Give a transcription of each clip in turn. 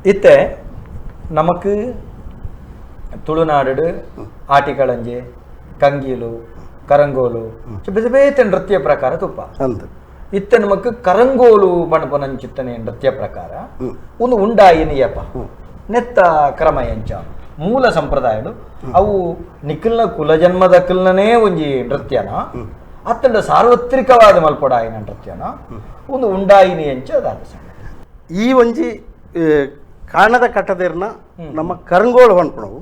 ಇತ್ತೆ ನಮಕ್ ತುಳುನಾಡು ಆಟಿಕಳಂಜೆ, ಕಂಗೀಲು, ಕರಂಗೋಲು ಬೇತೆ ಬೇತೆ ನೃತ್ಯ ಪ್ರಕಾರ ತುಪ್ಪ. ಇತ್ತೆ ನಮಕ್ ಕರಂಗೋಲು ಪಣಪನಂಚಿತ್ತನೆ ನೃತ್ಯ ಪ್ರಕಾರ ಒಂದು ಉಂಡಾಯಿ ನಿಯಪ ನೆತ್ತ ಕ್ರಮ ಎಂಚ ಮೂಲ ಸಂಪ್ರದಾಯಡು ಅವು ನಿಖಲ್ನ ಕುಲಜನ್ಮದಕ್ಕಲ್ನೇ ಒಂಜಿ ನೃತ್ಯನ ಅತ್ತಂಡ ಸಾರ್ವತ್ರಿಕವಾದ ಮಲ್ಪಡಾಯಿನ ನೃತ್ಯನ ಒಂದು ಉಂಡಾಯಿನಿ ಎಂಚ ಅದಾದ. ಈ ಒಂಜಿ ಕಾಣದ ಕಟ್ಟದಿರ್ನ ನಮ್ಮ ಕರಂಗೋಳು ಪನ್ಪುನವು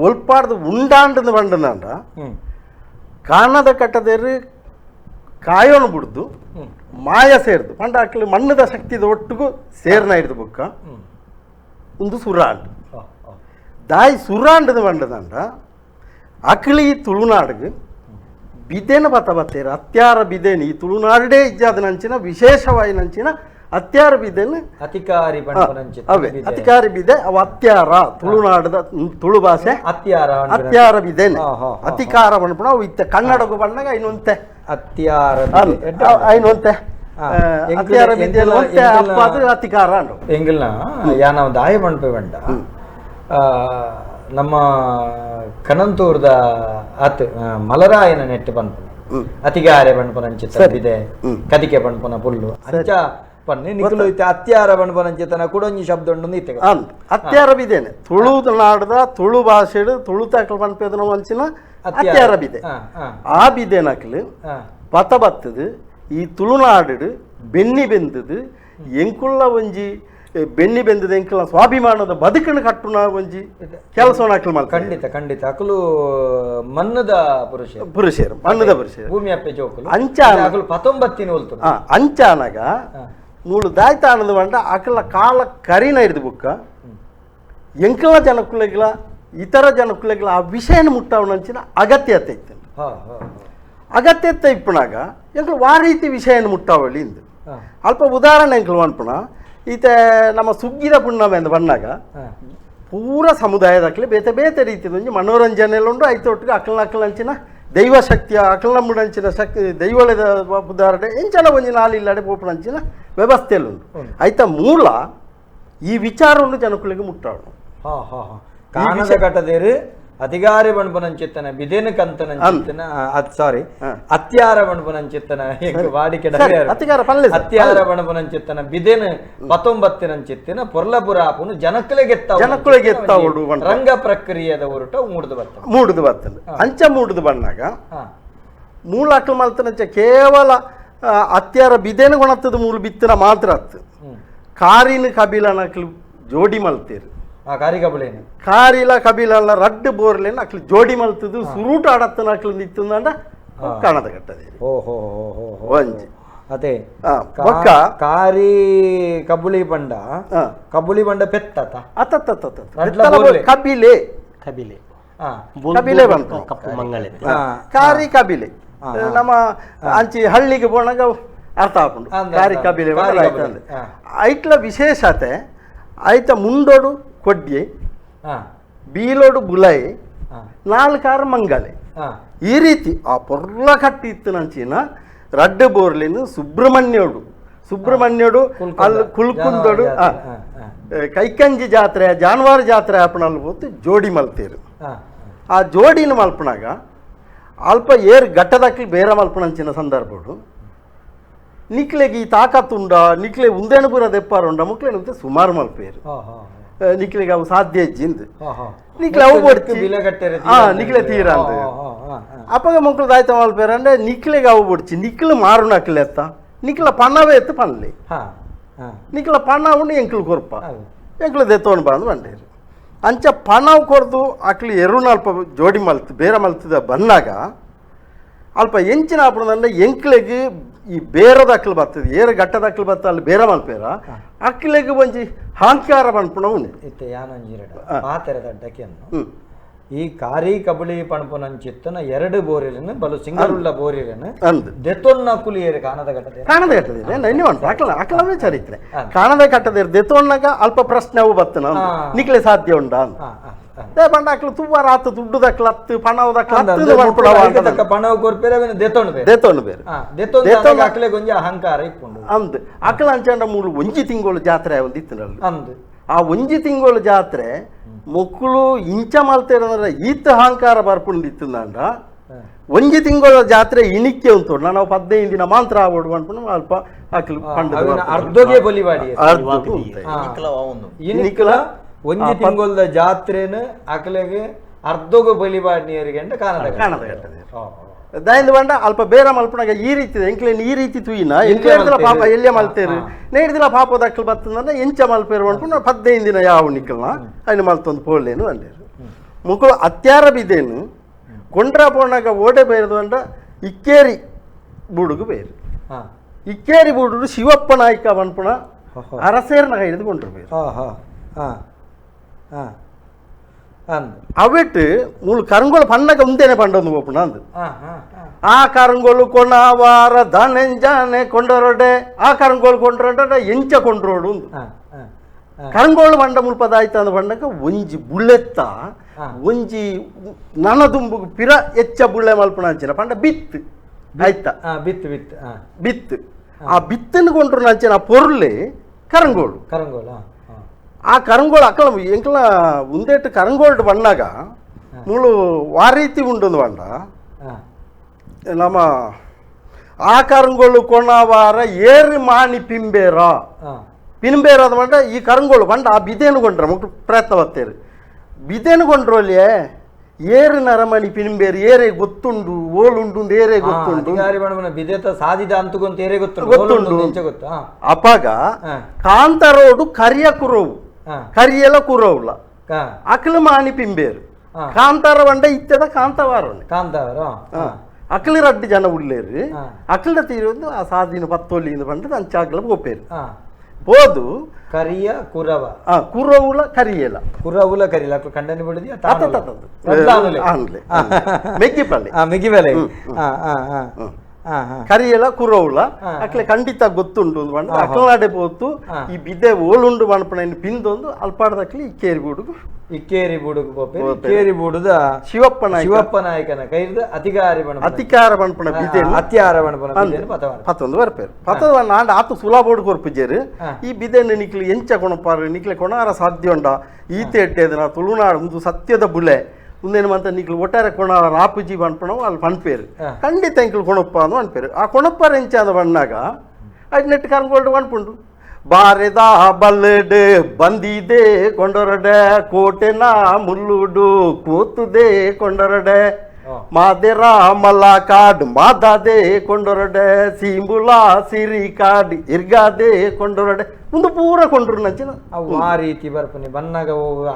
ಒಲ್ಪಾಡ್ದು ಉಂಡಾಂಡದ ಪಂಡನಾಂಡ ಕಾಣದ ಕಟ್ಟದೇರು ಕಾಯೋನು ಬಿಡ್ದು ಮಾಯ ಸೇರ್ದು ಪಂಡ ಅಕ್ಲು ಮಣ್ಣದ ಶಕ್ತಿದ ಒಟ್ಟಿಗೂ ಸೇರ್ನ ಹಿಡ್ದು ಬುಕ್ಕ ಒಂದು ಸುರಾಂಡ್ ದಾಯಿ ಸುರಾಂಡದ ಪಂಡದಂಡ ಅಕ್ಲಿ ತುಳುನಾಡಿಗೆ ಬಿದೇನ ಬತ್ತ ಬತ್ತೇರು ಅತ್ಯಾರ ಬಿದೇನು ಈ ತುಳುನಾಡೇ ಇಜ್ಜಾದ ನಂಚಿನ ವಿಶೇಷವಾಗಿ ನಂಚಿನ ಅತ್ಯಾರ ಬಿದೇನು ಅತಿಕಾರಿ ಅವೇ ಅತಿಕಾರಿ ಬಿದೆ ಅವು ಅತ್ಯಾರ ತುಳುನಾಡದ ತುಳು ಭಾಷೆ ಅತ್ಯಾರ ಅತ್ಯಾರ ಬಿದೇನೆ ಅತಿಕಾರ ಪನ್ಪುಣ ಅವು ಇತ್ತ ಕನ್ನಡಕ್ಕೂ ಬಣ್ಣಗ ಐನೊಂತೆ ಅತ್ಯಾರ ಐನೊಂತೆ ಅತ್ಯಾರ ಬಿದೆ ಅಪ್ಪ ಅತಿಕಾರ ಅಂಡು ಎಂಗಿಲ್ನ ಯಾ ನಾವು ದಾಯ ಪನ್ಪೆ ಬಂಡ ನಮ್ಮ ಕಣಂತೂರ್ದ ಆತ್ ಮಲರಾಯನ ನೆಟ್ಟು ಪನ್ಪುನ ಅತಿಗಾರೆ ಪನ್ಪುನಂಚಿತ ಬಿದೆ ಕದಿಕೆ ಪನ್ಪುನ ಪುಲ್ಲು ಅಂಚ ಪನ್ನೆ ನಿಕುಲು ಇತ್ತೆ ಅತ್ಯಾರ ಪನ್ಪುನಂಚಿತನ ಕುಡೊಂಜಿ ಶಬ್ದ ಉಂಡು ಇತ್ತೆ ಅತ್ಯಾರ ಬಿದೇನೆ ತುಳು ನಾಡದ ತುಳು ಭಾಷೆಡು ತುಳು ತಾಕಲು ಪನ್ಪೇದನ ಮಂಚಿನ ಅತ್ಯಾರ ಬಿದೆ ಆ ಬಿದೇನಕ್ಲು ಪತ ಬತ್ತದು ಈ ತುಳುನಾಡು ಬೆನ್ನಿ ಬೆಂದದು ಎಂಕುಲ್ಲ ಒಂಜಿ ಬೆನ್ನಿ ಬೆಂದದ ಎಂಕಲ ಸ್ವಾಭಿಮಾನದ ಬದುಕನ್ನು ಕಟ್ಟುನ ಒಂಜಿ ಕೆಲಸವನ್ನು ಅಕ್ಲು ಮಾಡ್ತಾರೆ. ಖಂಡಿತ ಖಂಡಿತ ಅಕಲು ಮನ್ನದ ಪುರುಷರು ಪುರುಷರು ಮನ್ನದ ಪುರುಷರು ಭೂಮಿ ಅಪ್ಪೆ ಜೋಕುಲು ಅಂಚ ಅಕಲು 19 ಹೋಲ್ತು ಅಂಚಾನಗ ಮೂಳು ದಾಯ್ತಾನದ ಬಂಡ ಅಕಲ ಕಾಲ ಕರಿನ ಹಿಡಿದು ಬುಕ್ಕ ಎಂಕಲ ಜನಕುಲೆಗ್ಲ ಇತರ ಜನಕುಲೆಗ್ಲ ಆ ವಿಷಯನ ಮುಟ್ಟವನಂಚಿನ ಅಗತ್ಯತೆ ಇತ್ತು. ಅಗತ್ಯತೆ ಇಪ್ಪನಾಗ ಎಂಕಲು ವಾ ರೀತಿ ವಿಷಯನ ಮುಟ್ಟಾವಳಿ ಇಂದು ಅಲ್ಪ ಉದಾಹರಣೆ ಎಂಕಲು ಅನ್ಪುಣ ಈತೆ ನಮ್ಮ ಸುಗ್ಗಿದ ಪುಣ್ಣಮೆ ಅಂತ ಬಣ್ಣಾಗ ಪೂರ ಸಮುದಾಯದಕ್ಲೆ ಬೇತೆ ಬೇತೆ ರೀತಿಯ ಒಂಜಿ ಮನೋರಂಜನೆ ಉಂಡು ಐತೆ ಒಟ್ಟಿಗೆ ಅಕಲ್ನ ಅಕಲ್ನಂಚಿನ ದೈವಶಕ್ತಿಯ ಅಕಲ್ನಂಬುಡಂಚಿನ ಶಕ್ತಿ ದೈವಳದ ಉದಾಹರಣೆ ಎಂಚನ ಒಂಜಿ ನಾಲು ಇಲ್ಲಾಡೆ ಪೋಪುನಂಚಿನ ವ್ಯವಸ್ಥೆಯಲ್ಲಿ ಉಂಡು. ಐತ ಮೂಲ ಈ ವಿಚಾರವನ್ನು ಜನಕುಲಿಗೆ ಮುಟ್ಟಾಡು. ಕಾಣದ ಕಟ್ಟದೇರು ಅಧಿಕಾರಿ ಬಣ್ಪನಂಚಿತ್ತನ ಬಿದೇನ ಕಂತನಂಚಿತ್ತನ ಸಾರಿ ಅತ್ಯಾರ ಬಣ್ಪನಂಚಿತ್ತನ ವಾಡಿಕೆ ಅತ್ಯಾರ ಬಣ್ಪನಂಚಿತ್ತನ ಬಿದೇನ 19ನಂಚಿತ್ತಿನ ಪೊರ್ಲಪುರಾಪುನು ಜನಕ್ಕಲೆಗೆತ್ತ ಜನಕ್ಕಲೆಗೆತ್ತ ರಂಗ ಪ್ರಕ್ರಿಯೆದ ಹೊರಟ ಮೂಡುದು ಬರ್ತದೆ ಮೂಡುದು ಬರ್ತದೆ ಅಂಚ ಮೂಡುದು ಬಣ್ಣಾಗ ಮೂಲ ಅಕ್ಲು ಮಲ್ತನಂಚ ಕೇವಲ ಅತ್ಯಾರ ಬಿದೇನ ಗುಣತ್ತದ ಮೂಲ ಬಿತ್ತನ ಮಾತ್ರ ಅತ್ತು ಕಾರಿನ ಕಬಿಲನಕ್ಲು ಜೋಡಿ ಮಲ್ತೀರು ಕಾರಿಲ ಕಬಿಲಲ್ಲ ರಡ್ಡು ಬೋರ್ಲೇನ ಅಕ್ಲು ಜೋಡಿ ಮಲ್ತದು ಸುರೂಟ ಆಡತ್ತನ ಅಕ್ಲು ನಿತ್ತಂದ ಕಾಣದ ಕಟ್ಟದೆ. ಓಹೋ ಒಂಜಿ ಅದೇ ಬೊಕ್ಕ ಕಾರಿ ಕಬುಳಿ ಬಂಡ ಕಬುಳಿ ಬಂಡ ಪೆತ್ತ ಅತ್ತ ಕಬಿಲೆ ಕಬಿಲೆ ಕಬಿಲೆ ಬಂತು ಕಪ್ಪು ಮಂಗಳೆ ಕಾರಿ ಕಬಿಲೆ ನಮ್ಮ ಅಂಚಿ ಹಳ್ಳಿಗೆ ಪೋಣಗ ಅರ್ಥ ಆಪುಂಡು ಕಾರಿ ಕಬಿಲೆ ಐಟ್ಲ ವಿಶೇಷತೆ ಐತ ಮುಂಡೋಡು ಕೊಡ್ಡಿ ಬೀಲೋಡು ಬುಲೈ ನಾಲ್ಕಾರು ಮಂಗಲೆ ಈ ರೀತಿ ಆ ಪೊರ್ಲ ಕಟ್ಟಿ ಇತ್ತು ನಂಚಿನ ರಡ್ಡು ಬೋರ್ಲಿನ ಸುಬ್ರಹ್ಮಣ್ಯೋಡು ಸುಬ್ರಹ್ಮಣ್ಯೋಡು ಅಲ್ಲಿ ಕುಲ್ಕುಂದೋಡು ಕೈಕಂಜಿ ಜಾತ್ರೆ ಜಾನುವಾರು ಜಾತ್ರೆ ಆಪಣಲ್ಲಿ ಹೋತು ಜೋಡಿ ಮಲ್ತೀರು. ಆ ಜೋಡಿನ ಮಲ್ಪನಾಗ ಅಲ್ಪ ಏರ್ ಘಟ್ಟದಕ್ಲಿ ಬೇರೆ ಮಲ್ಪನಂಚಿನ ಸಂದರ್ಭಡು ನಿಕ್ಲೆಗೆ ಈ ತಾಕತ್ತುಂಡ ನಿಕ್ಲೆ ಉಂದೇನು ಪೂರ ದೆಪ್ಪಾರುಂಡ ಮುಕ್ಲೆ ಸುಮಾರು ಮಲ್ಪೇರು ನಿಕ್ಲೆಗೆ ಅವು ಸಾಧ್ಯ ಇಜ್ಜಿಂದು ನಿಕ್ಲೆ ಅವು ಬೊಡ್ಚಿ ನಿಕ್ಲೆ ತೀರ ಅಂತ ಅಪ್ಪಗ ಮಕ್ಕಳು ದಾಯ್ತ ಮಲ್ಪೇರು ಅಂದ್ರೆ ನಿಕ್ಲೆಗೆ ಅವು ಬೊಡ್ಚಿ ನಿಕ್ಲು ಮಾರುನ ಅಕ್ಲೆ ಎತ್ತ ನಿಕ್ಲ ಪಣ್ಣವೇ ಎತ್ತು ಪನ್ಲಿ ನಿಕ್ಲ ಪಣ್ಣ ಉಂಡು ಎಂಕ್ಲು ಕೊರ್ಪ ಎಂಕ್ಲು ದೆತ್ತೋಣ ಬಂದು ಬಂಡೇರು ಅಂಚ ಪಣವು ಕೊರ್ದು ಅಕ್ಲು ಎರುನ ಅಲ್ಪ ಜೋಡಿ ಮಲ್ತು ಬೇರೆ ಮಲ್ತದ ಬನ್ನಾಗ ಅಲ್ಪ ಎಂಚಿನ ಆಪುನಂದ್ರೆ ಎಂಕ್ಲೆಗ್ ಈ ಬೇರದ ಅಕ್ಲು ಬರ್ತದೆ ಏರು ಘಟ್ಟದ ಅಕ್ಲು ಬತ್ತ ಅಲ್ಲಿ ಬೇರೆ ಮಲ್ಪೇರ ಅಕ್ಲೆಗ್ ಒಂಜಿ ಹಾಂಕಾರ ಪನ್ಪುಣ ಉಂಡು. ಇತ್ತೆ ಯಾನೊಂಜಿ ಪಾತೆರದ ಅಡ್ಡಕ್ಕೆಯನ್ನು ಈ ಕಾರಿ ಕಬಳಿ ಪಣಪುನಂಚಿತ್ತನ ಎರಡು ಬೋರಿಲನು ಬಲು ಸಿಂಗರುಳ್ಳ ಬೋರಿಲನು ದೆತ್ತೊನ್ನ ಕುಲಿಯರು ಕಾಣದ ಘಟ್ಟದ ಕಾಣದ ಘಟ್ಟದ ನನ್ನೆ ಉಂಟು ಅಕ್ಲ ಅಕ್ಲವೇ ಚರಿತ್ರೆ ಕಾಣದ ಘಟ್ಟದ ದೆತ್ತೊನ್ನಾಗ ಅಲ್ಪ ಪ್ರಶ್ನೆ ಅವು ಬತ್ತನ ನಿಕ್ಲೆ ಸಾಧ್ಯ ಉಂಡಾ ಅಂತ ಪಂಡ ಅಕ್ಲು ತುವ್ವಾರ ಆತು ದುಡ್ಡುದಕ್ಲ ಅತ್ತು ಪಣವದಕ್ಲ ಅತ್ತು ಪಣವು ಕೊರ್ಪೇರೆ ಅವೇನು ದೆತ್ತೊಂಡು ಬೇರೆ ದೆತ್ತೊಂಡು ಬೇರೆ ದೆತ್ತೊಂದು ಅಕ್ಲೆ ಗೊಂಜಿ ಅಹಂಕಾರ ಇಪ್ಪುಂಡು ಅಂದ್ ಅಕ್ಲ ಅಂಚಂಡ ಮೂಲು ಒಂಜಿ ತಿಂಗಳು ಜಾತ್ರೆ ಒಂದು ಇತ್ತಿನಲ್ಲಿ ಅಂದ್ ಆ ಒಂಜಿ ತಿಂಗಳು ಜಾತ್ರೆ ಮೊಕ್ಕಳು ಇಂಚ ಮಲ್ತೇರಂದ್ರೆ ಈತ ಅಹಂಕಾರ ಬರ್ಪುಂಡಿತ್ತಂದ ಒಂಜಿ ತಿಂಗಳ ಜಾತ್ರೆ ಇಣಿಕೆ ಉಂಟು ನಾವು 15 ದಿನ ಮಾತ್ರ ಆವೋಡು ಅನ್ಕೊಂಡು ಅಲ್ಪ ಅಕ್ಲು ಅರ್ಧಗೆ ಬಲಿವಾಡಿ ಇನಿಕ್ಲ ಒಂಜಿ ತಿಂಗಳ ಜಾತ್ರೆನ ಅಕ್ಲೆಗೆ ಅರ್ಧಗೆ ಬಲಿವಾಡಿಯರಿಗೆ ಕಾಣದ ಕಾಣದ ದಾಯಿಂದ ಬಂಡ ಅಲ್ಪ ಬೇರೆ ಮಲ್ಪನಾಗ ಈ ರೀತಿ ಎಂಕ್ಲೇನು ಈ ರೀತಿ ತುಯಿನ ಎಂಕ್ಲೇಡ್ದಿಲ್ಲ ಪಾಪ ಎಲ್ಲೇ ಮಲ್ತೇರು ನೇಡ್ದಿಲ್ಲ ಪಾಪದ ಅಕ್ಲು ಬತ್ತಂದ್ರೆ ಎಂಚ ಮಲ್ಪೇರು ಅನ್ಕೊಂಡು 15 ದಿನ ಯಾವ ನಿಕ್ಕಲ್ನ ಅಯ್ನ ಮಲ್ತೊಂದು ಪೋಲೇನು ಅಂಡೇರು ಮುಕ್ಕಳು ಅತ್ಯಾರ ಬಿದ್ದೇನು ಕೊಂಡ್ರ ಪೋಣಾಗ ಓಡೆ ಬೇರದು ಅಂಡ ಇಕ್ಕೇರಿ ಬೂಡುಗು ಬೇರು ಇಕ್ಕೇರಿ ಬೂಡು ಶಿವಪ್ಪ ನಾಯ್ಕ ಪನ್ಪುಣ ಅರಸೇರ್ನ ಹಿಡಿದು ಕೊಂಡ್ರು ಬೇರು ಅವೆಟ್ಟು ಮೂಲು ಕರಂಗೋಳು ಪಣ್ಣಗ ಉಂದೇನೆ ಪಂಡೊಂದು ಪೋಪುಣ ಅಂದು ಆ ಕರಂಗೋಳು ಕೊಣವಾರ ದನೆಂಜಾನೆ ಕೊಂಡರೊಡೆ ಆ ಕರಂಗೋಳು ಕೊಂಡ್ರೊಡೆ ಎಂಚ ಕೊಂಡ್ರೋಡು ಉಂದು ಕರಂಗೋಳು ಬಂಡ ಮುಲ್ಪದ ಆಯ್ತು ಅಂದ ಬಂಡಕ ಒಂಜಿ ಬುಳ್ಳೆತ್ತ ಒಂಜಿ ನನದುಂಬು ಪಿರ ಎಚ್ಚ ಬುಳ್ಳೆ ಮಲ್ಪುಣ ಅಂಚಿನ ಪಂಡ ಬಿತ್ತು ಆಯ್ತಾ ಬಿತ್ತು ಬಿತ್ತು ಬಿತ್ತು ಆ ಬಿತ್ತನ್ನು ಕೊಂಡ್ರು ನಂಚಿನ ಪೊರ್ಲೆ ಕರಂಗೋಳು ಕರಂಗೋಳು ಆ ಕರಂಗೋಳು ಅಕ್ಕಳ ಎಂಕಲ ಉಂದೇಟು ಕರಂಗೋಲ್ಡ್ ಬಣ್ಣಾಗ ಮುಳು ವಾರೀತಿ ಉಂಡೊಂದು ಬಂಡ ನಮ್ಮ ಆ ಕರಂಗೋಳು ಕೊಣವಾರ ಏರು ಮಾಣಿ ಪಿಂಬೇರ ಪಿಂಬೇರ ಬಂಡ ಈ ಕರಂಗೋಳು ಬಂಡ ಆ ಬಿದೇನು ಕೊಂಡ್ರ ಮುಟ್ಟು ಪ್ರಯತ್ನ ಬರ್ತೇರು ಬಿದೇನು ಕೊಂಡ್ರೋಲಿಯೇ ಏರು ನರಮಣಿ ಪಿಂಬೇರು ಏರೆ ಗೊತ್ತುಂಡು ಓಲುಂಡು ಏರೆ ಗೊತ್ತುಂಡು ಬಿದೇತ ಸಾಧಿದ ಅಂತಗೊಂತ ಏರೆ ಗೊತ್ತು ಗೊತ್ತುಂಡು ಅಪಾಗ ಕಾಂತಾರೋಡು ಕರಿಯ ಕುರವು ಕರಿಯಲ ಕುರವುಲ ಅಕ್ಲು ಮಾಣಿ ಪಿಂಬೇರು ಕಾಂತಾರ ಬಂಡ ಇತ್ತದ ಕಾಂತವಾರ ಕಾಂತಾವಾರ ಅಕ್ಲು ರಡ್ಡು ಜನ ಉಳ್ಳೇರು ಅಕ್ಲ ತೀರೊಂದು ಆ ಸಾದಿನ ಪತ್ತೊಲ್ಲಿಂದ ಬಂಡದ ಅಂಚಾಗ್ಲ ಪೋಪೇರು போது ಕರಿಯ ಕುರವ ಕುರವುಲ ಕರಿಯಲ ಕುರವುಲ ಕರಿಯಲ ಕಂಡನಿ ಬಿಡದಿ ಮೆಗ್ಗಿಪಳ್ಳಿ ಮೆಗ್ಗಿಪಳ್ಳಿ ಕರಿಯಲ ಕುರವುಲ ಅಕ್ಲೆ ಖಂಡಿತ ಗೊತ್ತುಂಟು ಪಂಡ ಅಕ್ಲನಾಡೆ ಪೋತು ಈ ಬಿದ್ದೆ ಓಲುಂಡು ಪಣಪಣ ಪಿಂದೊಂದು ಅಲ್ಪಾಡದಕ್ಲಿ ಇಕ್ಕೇರಿ ಬೂಡುಗು ಇಕ್ಕೇರಿ ಬೂಡುಗು ಪೋಪೆ ಇಕ್ಕೇರಿ ಬೂಡುದ ಶಿವಪ್ಪ ಶಿವಪ್ಪ ನಾಯಕನ ಕೈರ್ದ ಅಧಿಕಾರಿ ಬಣ ಅಧಿಕಾರ ಬಣಪಣ ಬಿದೆ ಅತ್ಯಾರ ಬಣಪಣ ಪತ್ತೊಂದು ಬರ್ಪೇರು ಪತ್ತೊಂದು ನಾಂಡ ಆತು ಸುಲಾಬೋಡು ಕೊರ್ಪುಜೇರು ಈ ಬಿದೆನ್ನು ನಿಕ್ಲು ಎಂಚ ಕೊಣಪಾರು ನಿಕ್ಲೆ ಕೊಣಾರ ಸಾಧ್ಯ ಉಂಡ ಈತೆ ಎಡ್ಡೆದನ ತುಳುನಾಡು ಒಂದು ಸತ್ಯದ ಬುಲೆ ಮುಂದೇನು ಮಂತ ನಿಕ್ಲು ಒಟ್ಟಾರೆ ಕೊಣಾರ ರಾಪುಜಿ ಬಣ್ಪಣವು ಅಲ್ಲಿ ಪಣ್ಪೇರು ಖಂಡಿತ ಎಂಕ್ಲು ಕೊಣಪ್ಪ ಅಂದು ಅನ್ಪೇರು ಆ ಕೊಣಪ್ಪಾರ ಎಂಚ ಅಂದ ಬಣ್ಣಾಗ ಅದು ನೆಟ್ಟು ಕರ್ಕೊಂಡು ಅನ್ಪುಂಡು ಬಾರೆದ ಬಲ್ಲಡೆ ಬಂದಿದೆ ಕೊಂಡೊರಡೆ ಕೋಟೆನ ಮುಳ್ಳುಡು ಕೂತುದೆ ಕೊಂಡೊರಡೆ ಮಾದೆರ ಮಲ್ಲ ಕಾಡು ಮಾದಾದೆ ಕೊಂಡೊರಡೆ ಸೀಂಬುಲ ಸಿರಿ ಕಾಡು ಇರ್ಗಾದೆ ಕೊಂಡೊರಡೆ ಒಂದು ಪೂರ ಕೊಂಡ್ರು ನಂಚಿನ ಆ ರೀತಿ ಬರ್ಪುನಿ ಬನ್ನಾಗ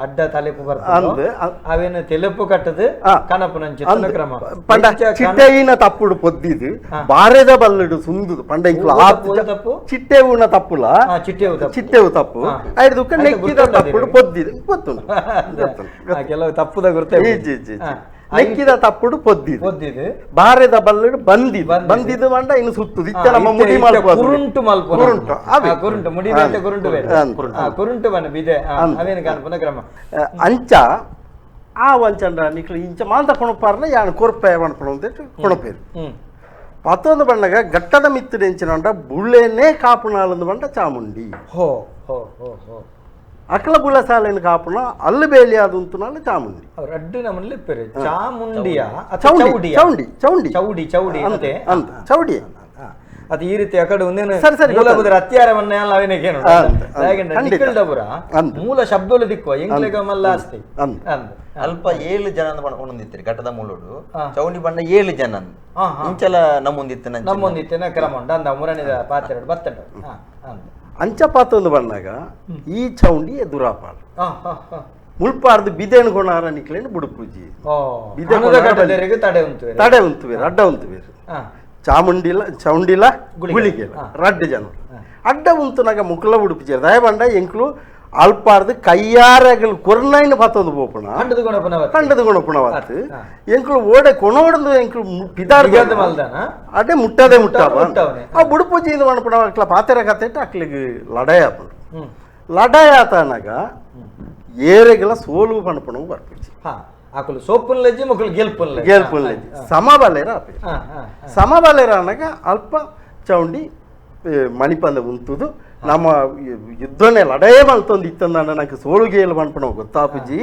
ಅಡ್ಡ ತಲೆಪು ಬರ್ಪುಂಡು ಅವೇನು ತೆಲುಪು ಕಟ್ಟದು ಕನಪು ನಂಚಿನ ಕ್ರಮ ಪಂಡ ಚಿಟ್ಟೆಯಿನ ತಪ್ಪುಡು ಪೊದ್ದಿದು ಬಾರೆದ ಬಲ್ಲಡು ಸುಂದುದು ಪಂಡ ಇಂಕ್ಲು ತಪ್ಪು ಚಿಟ್ಟೆ ಊನ ತಪ್ಪುಲ ಚಿಟ್ಟೆವು ತಪ್ಪು ಐದು ನೆಕ್ಕಿದ ತಪ್ಪುಡು ಪೊದ್ದಿದು ಗೊತ್ತುಂಟು ಕೆಲವು ತಪ್ಪುದ ಗುರುತೆ ಜಿ ಜಿ ನೆಕ್ಕಿದ ತಪ್ಪುಡು ಪೊದ್ದಿದು ಪೊದ್ದಿದು ಬಾರೆದ ಬಲ್ಲಡು ಬಂದಿದ್ದು ಬಂದಿದ್ದು ಮಂಡ ಇನ್ನು ಸುತ್ತುದು ಇತ್ತ ನಮ್ಮ ಮುಡಿ ಮಲ್ಪ ಕುರುಂಟು ಮಲ್ಪ ಕುರುಂಟು ಕುರುಂಟು ಮುಡಿ ಬೇತೆ ಕುರುಂಟು ಬೇರೆ ಕುರುಂಟು ಬನ್ನ ಬಿದೆ ಅವೇನು ಕಾಣ್ಪುನ ಕ್ರಮ ಅಂಚ ಆ ವಂಚಂಡ ನಿಕ್ಲು ಇಂಚ ಮಾಂತ ಕೊಣಪಾರನ ಯಾನ್ ಕೊರ್ಪೆ ಪಣಪಣ ಅಂತ ಕೊಣಪೇರು ಪತ್ತೊಂದು ಬಣ್ಣಗ ಘಟ್ಟದ ಮಿತ್ತುಡು ಎಂಚಿನ ಬುಳ್ಳೆನೇ ಕಾಪುಣಾಲಂದು ಬಂಡ ಚಾಮುಂಡಿ ಹೋ ಹೋ ಹೋ ಹೋ ಅಕಲ ಬುಳ ಸಾಲೆನ ಕಾಪುಣ ಅಲ್ಲು ಬೇಲಿ ಆದುಂತುನಾಲು ಚಾಮುಂಡಿ ಅವ್ರು ಅಡ್ಡು ನಮ್ಮಲ್ಲಿ ಪೆರು ಚಾಮುಂಡಿಯ ಚೌಂಡಿ ಚೌಂಡಿ ಚೌಂಡಿ ಚೌಡಿ ಚೌಡಿ ಅಂತೆ ಅಂತ ಚೌಡಿ ಅದು ಈ ರೀತಿ ಆ ಕಡೆ ಒಂದೇನು ಸರಿ ಸರಿ ಮೂಲ ಬುದ್ರ ಅತ್ಯಾರವನ್ನ ಅವೇನಕೇನು ನಿಕ್ಕಲ್ಡಪುರ ಮೂಲ ಶಬ್ದಲು ದಿಕ್ಕುವ ಎಂಕ್ಲೆಗ ಮಲ್ಲ ಆಸ್ತಿ ಅಂದ ಅಲ್ಪ 7 ಜನ ಒಂದಿತ್ತಿರಿ ಘಟ್ಟದ ಮೂಲೋಡು ಚೌಂಡಿ ಬಣ್ಣ 7 ಜನ ಇಂಚಲ ನಮ್ಮೊಂದಿತ್ತು ನಮ್ಮೊಂದಿತ್ತಿನ ಕ್ರಮ ಉಂಟು ಅಂದ ಮುರಣಿದ ಪಾತ್ರೆ ಬತ್ತಂಡು ಅಂಚ ಪಾತೊಂದು ಬಣ್ಣಾಗ ಈ ಚೌಂಡಿ ಎದುರಾಪಾಲು ಮುಳ್ಪಾರ್ದು ಬಿದೇನು ಕೊಣಾರ ನಿಕ್ಲೇನು ಬುಡುಪೂಜಿ ತಡೆ ಉಂಟು ತಡೆ ಉಂಟು ಅಡ್ಡ ಉಂಟು ಬೇರೆ ಚಾಮುಂಡಿಲ ಚೌಂಡಿಲ ಗುಳಿಗೆಲ ರಡ್ಡು ಜನ ಅಡ್ಡ ಉಂತುನಾಗ ಮುಕ್ಕಲ ಉಡುಪು ದಯಬಂಡ ಎಂಕ್ಲು ಅಲ್ಪಾರ್ದು ಕೈಯಾರಗಳು ಕೊರ್ನೈನ್ ಪತ್ತೊಂದು ಪೋಪುಣ ಕಂಡದು ಗುಣಪುಣವತ್ತು ಎಂಕ್ಲು ಓಡೆ ಕೊಣೋಡ್ದು ಎಂಕ್ಲು ಪಿದಾರ್ ಅದೇ ಮುಟ್ಟದೆ ಮುಟ್ಟಾಪ ಆ ಬುಡುಪೂಜಿ ಮಣಪುಣ ಅಕ್ಲ ಪಾತೆರ ಕತ್ತೆಟ್ಟು ಅಕ್ಲಿಗೆ ಲಡಾಯ ಆಪುಂಡು ಲಡಾಯ ಆತನಾಗ ಏರೆಗೆಲ್ಲ ಸೋಲು ಪಣಪಣವು ಬರ್ಪುಜಿ ಆಕುಲು ಸೋಪುನ್ ಲಜ್ಜಿ ಮಕ್ಕಳು ಗೆಲ್ಪುನ್ ಗೆಲ್ಪುನ್ ಲಜ್ಜಿ ಸಮಬಲೇರ ಆಪೆ ಸಮಬಲೇರ ಅನ್ನಾಗ ಅಲ್ಪ ಚೌಂಡಿ ಮಣಿಪಂದ ಉಂತುದು ನಮ್ಮ ಯುದ್ಧನೇ ಲಡಾಯೇ ಮಲ್ತೊಂದು ಇತ್ತಂದ ನಂಗೆ ಸೋಳುಗೇಲು ಮನ್ಪಣ ಗೊತ್ತಾಪುಜಿ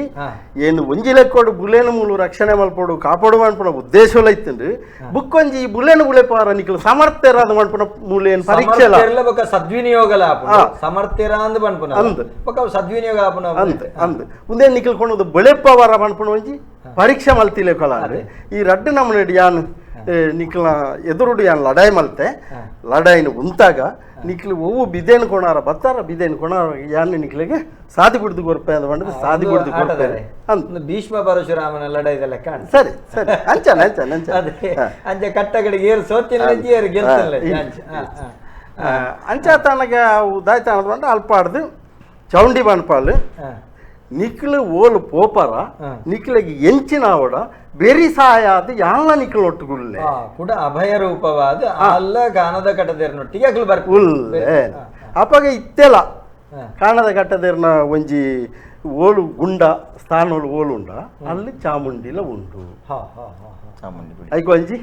ಏನು ಒಂಜಿ ಲೆಕ್ಕೋಡು ಬುಲೇನು ಮೂಲು ರಕ್ಷಣೆ ಮಲ್ಪೋಡು ಕಾಪಾಡು ಮನ್ಪಣ ಉದ್ದೇಶಲ ಇತ್ತಂದು ಬುಕ್ಕೊಂಜಿ ಈ ಬುಲೇನು ಬುಳೆಪಾರ ನಿಕ್ಲು ಸಮರ್ಥರಾದ ಮನ್ಪಣ ಮೂಲೇನು ಪರೀಕ್ಷೆ ಬೊಕ್ಕ ಸದ್ವಿನಿಯೋಗಲ ಸಮರ್ಥರ ಅಂದ್ ಪನ್ಪುನ ಅಂದ್ ಬೊಕ್ಕ ಸದ್ವಿನಿಯೋಗ ಆಪುನ ಅಂದ್ ಅಂದ್ ಉಂದೇ ನಿಕ್ಲು ಕೊಂಡು ಬುಳೆಪವರ ಮನ್ಪಣ ಒಂಜಿ ಪರೀಕ್ಷೆ ಮಲ್ತಿಲೆ ಕೊಲ ಈ ರಡ್ಡು ನಮ್ಮನೆ ಯಾನ್ ನಿಕ್ಲ ಎದುರುಡು ಯಾನ್ ಲಡಾಯಿ ಮಲ್ತೆ ಲಡಾಯಿನ ಉಂತಾಗ ನಿಕ್ಲು ಒವ್ವು ಬಿದೇನು ಕೊಣಾರ ಬತ್ತಾರ ಬಿದೇನು ಕೊಣಾರ ಯಾನ್ ನಿಕ್ಲಿಗೆ ಸಾದಿ ಬಿಡ್ದು ಕೊರ್ಪೆ ಅಂತ ಬಂದ್ರೆ ಸಾದಿ ಬಿಡ್ದು ಕೊರ್ಪೆ ಅಂತ ಭೀಷ್ಮ ಪರಶುರಾಮನ ಲಡಾಯಿದ ಲೆಕ್ಕ. ಸರಿ ಸರಿ ಅಂಚನ ಅಂಚನ ಅಂಚ ಅದೇ ಅಂಚೆ ಕಟ್ಟಗಡಿಗೆ ಏರು ಸೋತಿನ ಏರು ಗೆಲ್ತಲ್ಲ ಅಂಚ ತನಗ ದಾಯ್ತಾನ ಬಂದು ಅಲ್ಪಾಡ್ದು ಚೌಂಡಿ ಬನ್ಪಾಲು ನಿಕ್ಲು ಓಲು ಪೋಪರ ನಿಕ್ಲಿಗೆ ಎಂಚಿನ ಅವಡ ಬೆರಿ ಸಹಾಯ ಅದು ಯಾಲ ನಿಕ್ಲು ಒಟ್ಟುಗುಲ್ಲೆ ಕೂಡ ಅಭಯ ರೂಪವಾದ ಅಲ್ಲ ಕಾಣದ ಕಟ್ಟದೇರ್ನೊಟ್ಟಿಗೆ ಅಕ್ಲು ಉಲ್ಲೆ ಅಪಗ ಇತ್ತೆಲ ಕಾಣದ ಕಟ್ಟದೇರ್ನ ಒಂಜಿ ಓಲು ಗುಂಡ ಸ್ಥಾನೋಲು ಓಲು ಉಂಡ ಅಲ್ಲಿ ಚಾಮುಂಡಿಲ ಉಂಡು ಐಕ್ ಒಂಜಿ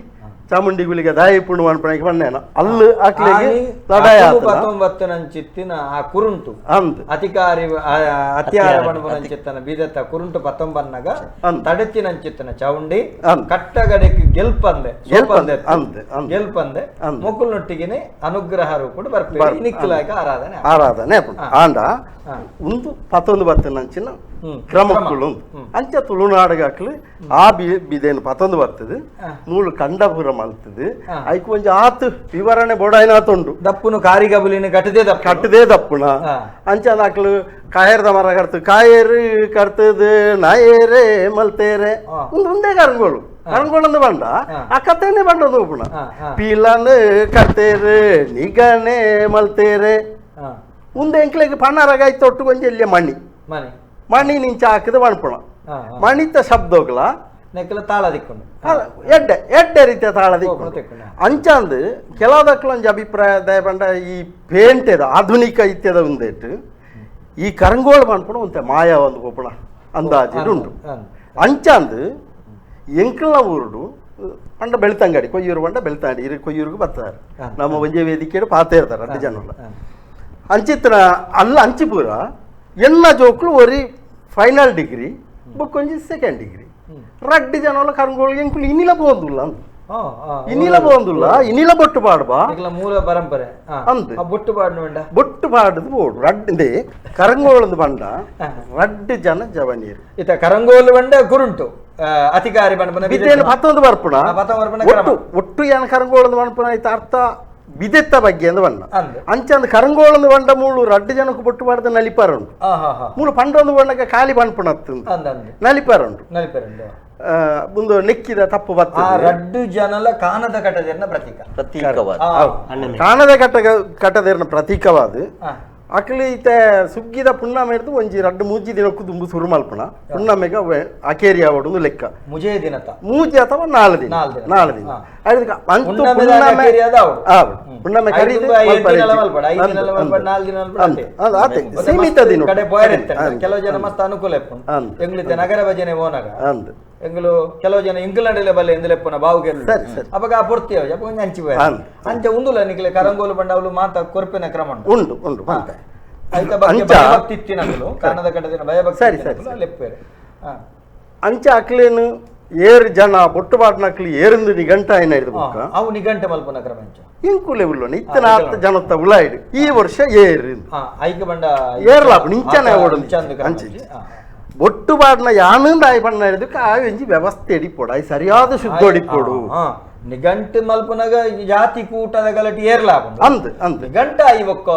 ಚಾಮುಂಡಿ ಗುಳಿಗೆ ದಾಯಿ ಪುಣ್ಣು ಅನ್ಪಣಕ್ಕೆ ಬಣ್ಣೇನ ಅಲ್ಲು ಅಕ್ಲಿಗೆ ಲಡಾಯ ಪತ್ತೊಂಬತ್ತು ಆ ಕುರುಂಟು ಅಂದ್ ಅಧಿಕಾರಿ ಅತ್ಯಾರ ಬಣಬನಂಚಿತ್ತನ ಬೀದತ್ತ ಕುರುಂಟು ಪತ್ತೊಂಬನ್ನಗ ತಡೆತಿನಂಚಿತ್ತನ ಚೌಂಡಿ ಕಟ್ಟಗಡೆಗೆ ಗೆಲ್ಪಂದೆ ಗೆಲ್ಪಂದೆ ಗೆಲ್ಪಂದೆ ಮೊಕುಲ್ನೊಟ್ಟಿಗೆನೆ ಅನುಗ್ರಹ ರೂಪುಡು ಬರ್ಪೆ ನಿಕ್ಕಲಾಗ ಆರಾಧನೆ ಆರಾಧನೆ ಆಂಡ ಒಂದು 19 ನಂಚಿನ ಕ್ರಮಕ್ಕಳು ಅಂಚ ತುಳುನಾಡಗಾಕ್ಲು ಆ ಬಿದೇನು ಪತ್ತೊಂದು ಬರ್ತದೆ ಮೂಲು ಕಂಡಪುರ ಮಲ್ತದೆ ಐಕ್ ಒಂಜಿ ಆತು ವಿವರಣೆ ಬೋಡಾಯ್ನಾತುಂಡು ದಪ್ಪುನು ಕಾರಿಗಬುಲಿನ ಕಟ್ಟದೇ ದಪ್ಪ ಕಟ್ಟದೇ ದಪ್ಪುನ ಅಂಚ ದಾಕ್ಲು ಕಾಯರ್ದ ಮರ ಕರ್ತು ಕಾಯರು ಕರ್ತದು ನಾಯೇರೆ ಮಲ್ತೇರೆ ಒಂದು ಒಂದೇ ಕರಂಗೋಳು ಕರಂಗೋಳಂದು ಬಂಡ ಆ ಕಥೆನೇ ಬಂಡದು ಒಪ್ಪುಣ ಪೀಲನ್ ಕರ್ತೇರು ನಿಗನೆ ಮಲ್ತೇರೆ ಉಂದೆ ಎಂಕ್ಲೆಗ್ ಪಣ್ಣಾರಗಾಯ್ತು ತೊಟ್ಟು ಒಂಜಿ ಎಲ್ಲಿಯ ಮಣಿ ಮಣಿ ನಿಂಚ ಹಾಕಿದ ಮಣ್ಪುಣ ಮಣಿತ ಶಬ್ದಗಳ ನೆಕ್ಕಲ ತಾಳ ದಿಕ್ಕೊಂಡು ಎಡ್ಡೆ ಎಡ್ಡೆ ರೀತಿಯ ತಾಳ ದಿಕ್ಕೊಂಡು ಅಂಚಂದು ಕೆಲವದಕ್ಕಲ ಒಂಜಿ ಅಭಿಪ್ರಾಯ ದಯಪಂಡ ಈ ಪೇಂಟೆದ ಆಧುನಿಕ ಇತ್ಯದ ಒಂದೇಟು ಈ ಕರಂಗೋಳು ಮಣ್ಪುಣ ಒಂತೆ ಮಾಯ ಒಂದು ಪೋಪುಣ ಅಂದಾಜು ಉಂಟು ಅಂಚಂದು ಎಂಕಲ್ನ ಊರುಡು ಪಂಡ ಬೆಳ್ತಂಗಡಿ ಕೊಯ್ಯೂರು ಪಂಡ ಬೆಳ್ತಂಗಡಿ ಇರು ಕೊಯ್ಯೂರಿಗೆ ಬರ್ತಾರೆ ನಮ್ಮ ಒಂಜೆ ವೇದಿಕೆಡು ಪಾತೆ ಇರ್ತಾರೆ ಅಡ್ಡು ಜನಲ್ಲ ಅಂಚಿತ್ರ ಅಲ್ಲ ಅಂಚಿಪುರ ಎಲ್ಲ ಜೋಕ್ಲು ಒರಿ ಫೈನಲ್ ಡಿಗ್ರಿ ಬೊಕ್ಕೊಂಜಿ ಸೆಕೆಂಡ್ ಡಿಗ್ರಿ ರಡ್ಡು ಜನಲ ಕರಂಗೋಳಿಗೆ ಎಂಕುಲು ಇನ್ನಿಲ ಪೋಂದುಲ್ಲ ಇನ್ನಿಲ ಪೋಂದುಲ್ಲ ಇನ್ನಿಲ ಬೊಟ್ಟು ಪಾಡ್ಬಾ ಮೂಲ ಪರಂಪರೆ ಅಂದ್ ಬೊಟ್ಟು ಪಾಡ್ನು ಬೊಟ್ಟು ಪಾಡುದು ಬೋಡು ರಡ್ಡು ಕರಂಗೋಳಂದು ಬಂಡ ರಡ್ಡು ಜನ ಜವನೀರು ಇತ ಕರಂಗೋಲು ಬಂಡ ಕುರುಂಟು ಅಧಿಕಾರಿ ಬಂಡ ಬಿದ್ದೇನು ಪತ್ತೊಂದು ಬರ್ಪುಣ ಒಟ್ಟು ಒಟ್ಟು ಏನ ಕರಂಗೋಳಂದು ಬಂಡ್ಪುಣ ಐತ ಅರ್ಥ ಬಿದೆತ್ತ ಬಗ್ಗೆ ಅಂದ ಬಣ್ಣ ಅಂಚಂದು ಕರಂಗೋಳಂದು ಬಂಡ ಮೂಳು ರಡ್ಡು ಜನಕ್ಕೆ ಬೊಟ್ಟು ಪಾಡ್ದ ನಲಿಪಾರ ಉಂಟು ಮೂಳು ಪಂಡೊಂದು ಬಣ್ಣಕ್ಕೆ ಖಾಲಿ ಬಣ್ಪುಣ ನಲಿಪಾರ ಉಂಟು ಮುಂದೆ ನೆಕ್ಕಿದ ತಪ್ಪು ಬತ್ತ ರಡ್ಡು ಜನಲ ಕಾಣದ ಕಟದೇರ್ನ ಪ್ರತೀಕ ಪ್ರತೀಕವಾದ ಕಾಣದ ಕಟದೇರ್ನ ಪ್ರತೀಕವಾದ ಅಕ್ಲಿ ಈತ ಸುಗ್ಗಿದ ಪುಣ್ಣಮೆ ಹಿಡ್ದು ಒಂಜಿ ರಡ್ಡು ಮೂಜಿ ದಿನಕ್ಕೂ ದುಂಬು ಸುರು ಮಲ್ಪಣ ಪುಣ್ಣಮೆಗ ಅಕೇರಿ ಆವಡು ಲೆಕ್ಕ ಮುಜೆ ದಿನತ ಮೂಜಿ ಅಥವಾ ನಾಲ್ ದಿನ ನಾಲ್ ದಿನ ಅದಕ್ಕೆ ಅಂತೂ ಪುಣ್ಣಮೆ ಪುಣ್ಣಮೆ ಕರೀದು ಸೀಮಿತ ದಿನ ಕಡೆ ಕೆಲವು ಜನ ಮಸ್ತ್ ಅನುಕೂಲ ಎಂಗ್ಲಿತ್ತೆ ನಗರ ಭಜನೆ ಹೋನಾಗ ಎಂಗ್ಲು ಕೆಲವು ಜನ ಇಂಗ್ಲೆಂಡ್ ಬಲ್ಲೆ ಎಂದಲೆಪ್ಪನ ಬಾವುಗೆ ಅವಾಗ ಆ ಪೊರ್ತಿ ಅಪ್ಪ ಒಂಜಿ ಅಂಚಿ ಅಂಚ ಉಂದುಲ ನಿಕ್ಲೆ ಕರಂಗೋಲು ಬಂಡವಲು ಮಾತ ಕೊರ್ಪಿನ ಕ್ರಮ ಉಂಟು ಉಂಟು ಐತ ಬಗ್ಗೆ ಭಯಭಕ್ತಿ ಇತ್ತಿನಕುಲು ಕಾಣದ ಕಡದಿನ ಭಯಭಕ್ತಿ ಸರಿ ಸರಿ ಲೆಪ್ಪೇರು ಅಂಚ ಅಕ್ಲೇನು ಏರು ಜನ ಬೊಟ್ಟು ಬಾಟ್ನಕ್ಲು ಏರಿಂದು ನಿಘಂಟ ಏನ ಹಿಡಿದು ಅವು ನಿಘಂಟೆ ಮಲ್ಪನ ಕ್ರಮ ಅಂಚ ಇಂಕುಲೆ ಉಲ್ಲೋಣ ಇತ್ತನ ಆತ ಜನತ್ತ ಉಲಾಯಿಡು ಈ ವರ್ಷ ಏರಿಂದು ಐಕ ಬಂಡ ಏರ್ಲಾಪ ನಿಂಚನೆ ಓಡು ಅಂಚಿ ಬೊಟ್ಟು ಬಾಡ್ನ ಯಾನಂದ ಆಯ್ ಬಣ್ಣ ಹಿಡಿದಕ್ಕೆ ಆ ಒಂಜಿ ವ್ಯವಸ್ಥೆ ಎಡಿಪೋಡು ಆಯ್ ಸರಿಯಾದ ಶುದ್ಧ ಎಡಿಪೋಡು ನಿಘಂಟು ಮಲ್ಪನಗ ಜಾತಿ ಕೂಟದ ಗಲಟಿ ಏರ್ಲಾ ಅಂದ್ ಅಂದ್ ನಿಘಂಟ ಆಯ್ ಬೊಕ್ಕೋ